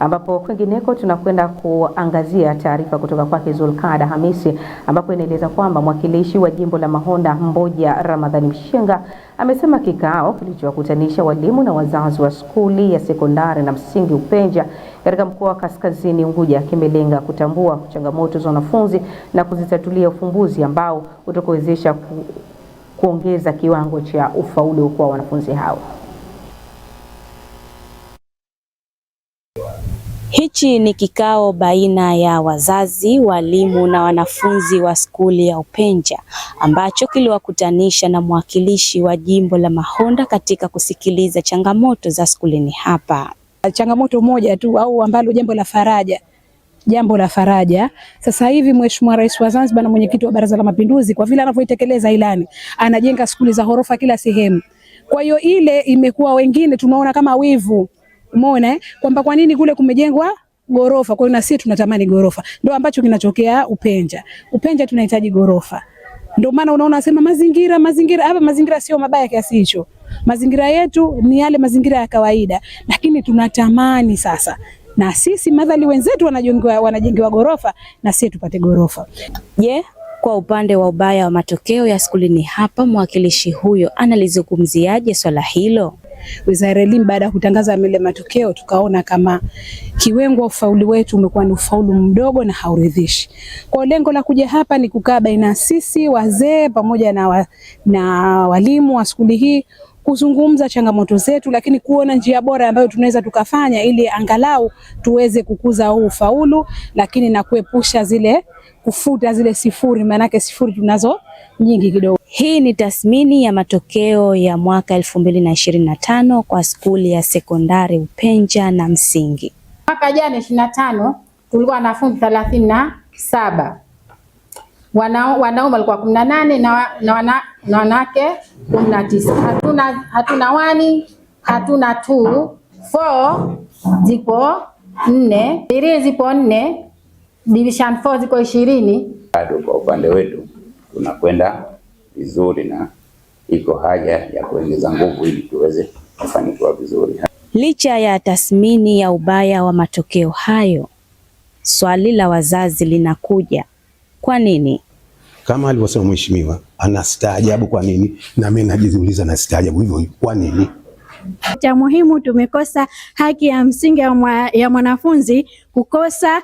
Ambapo kwingineko tunakwenda kuangazia taarifa kutoka kwake Zulkada Hamisi, ambapo inaeleza kwamba mwakilishi wa jimbo la Mahonda Mboja Ramadhani Mshenga amesema kikao kilichowakutanisha walimu na wazazi wa skuli ya sekondari na msingi Upenja katika mkoa wa Kaskazini Unguja kimelenga kutambua changamoto za wanafunzi na kuzitatulia ufumbuzi ambao utakaowezesha kuongeza kiwango cha ufaulu kwa wanafunzi hao. Hichi ni kikao baina ya wazazi, walimu na wanafunzi wa skuli ya Upenja ambacho kiliwakutanisha na mwakilishi wa jimbo la Mahonda katika kusikiliza changamoto za skulini hapa. Changamoto moja tu au ambalo jambo la faraja, jambo la faraja sasa hivi Mheshimiwa Rais wa Zanzibar na mwenyekiti wa Baraza la Mapinduzi, kwa vile anavyoitekeleza ilani, anajenga skuli za ghorofa kila sehemu. Kwa hiyo ile imekuwa wengine tunaona kama wivu. Umeona kwamba kwa nini kule kumejengwa gorofa, kwa hiyo na sisi tunatamani gorofa. Ndio ambacho kinachokea Upenja. Upenja tunahitaji gorofa. Ndio maana unaona sema mazingira, mazingira hapa, mazingira sio mabaya kiasi hicho. Mazingira yetu ni yale mazingira ya kawaida, lakini tunatamani sasa na sisi madhali wenzetu wanajengewa gorofa na sisi tupate gorofa. Je, kwa upande wa ubaya wa matokeo ya skulini hapa, mwakilishi huyo analizungumziaje swala hilo? Wizara ya Elimu baada ya kutangaza yale matokeo, tukaona kama kiwango ufaulu wetu umekuwa ni ufaulu mdogo na hauridhishi. Kwa lengo la kuja hapa ni kukaa baina sisi wazee pamoja na walimu wa skuli hii kuzungumza changamoto zetu, lakini kuona njia bora ambayo tunaweza tukafanya ili angalau tuweze kukuza huu ufaulu, lakini na kuepusha zile kufuta zile sifuri, maanake sifuri tunazo nyingi kidogo. Hii ni tathmini ya matokeo ya mwaka 2025 kwa skuli ya sekondari Upenja na msingi. Mwaka jana 25 tulikuwa wanafunzi 37, wanaume walikuwa 18 na wanawake 19. Hatuna 1, hatuna 2, 4 zipo 4, 3 zipo 4, division 4 ziko 20. Bado kwa upande wetu tunakwenda vizuri na iko haja ya kuongeza nguvu ili tuweze kufanikiwa vizuri. Licha ya tathmini ya ubaya wa matokeo hayo, swali la wazazi linakuja, kwa nini? Kama alivyosema mheshimiwa, anastaajabu kwa nini, na mimi najiuliza nastaajabu hivyo hivyo kwa nini? Cha muhimu tumekosa haki ya msingi ya mwanafunzi kukosa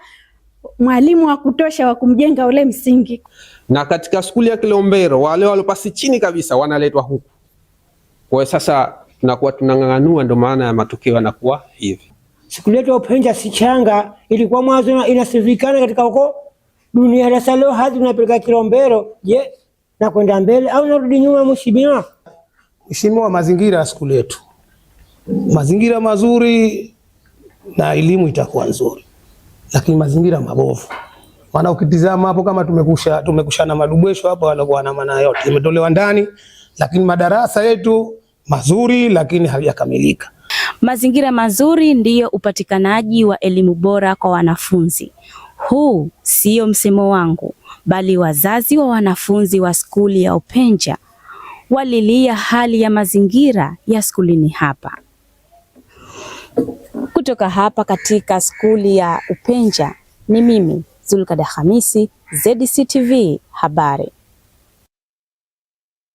mwalimu wa kutosha wa kumjenga ule msingi. Na katika skuli ya Kilombero wale walopasi chini kabisa wanaletwa huku. Kwa hiyo sasa tunakuwa tunang'ang'anua, ndio maana ya matokeo yanakuwa hivi. Skuli yetu ya Upenja si changa, ilikuwa mwanzo inasifikana katika huko dunia. Sasa leo hadi tunapeleka Kilombero, je, na kwenda mbele au narudi nyuma? Mheshimiwa, Mheshimiwa, mazingira ya skuli yetu, mazingira mazuri na elimu itakuwa nzuri, lakini mazingira mabovu. Maana ukitizama hapo kama tumekushana madubwesho hapo, wanakuwa na maana yote imetolewa ndani, lakini madarasa yetu mazuri, lakini hayajakamilika. Mazingira mazuri ndiyo upatikanaji wa elimu bora kwa wanafunzi. Huu sio msemo wangu, bali wazazi wa wanafunzi wa skuli ya Upenja walilia hali ya mazingira ya skulini hapa. Kutoka hapa katika skuli ya Upenja ni mimi Zulkada Hamisi, ZCTV habari.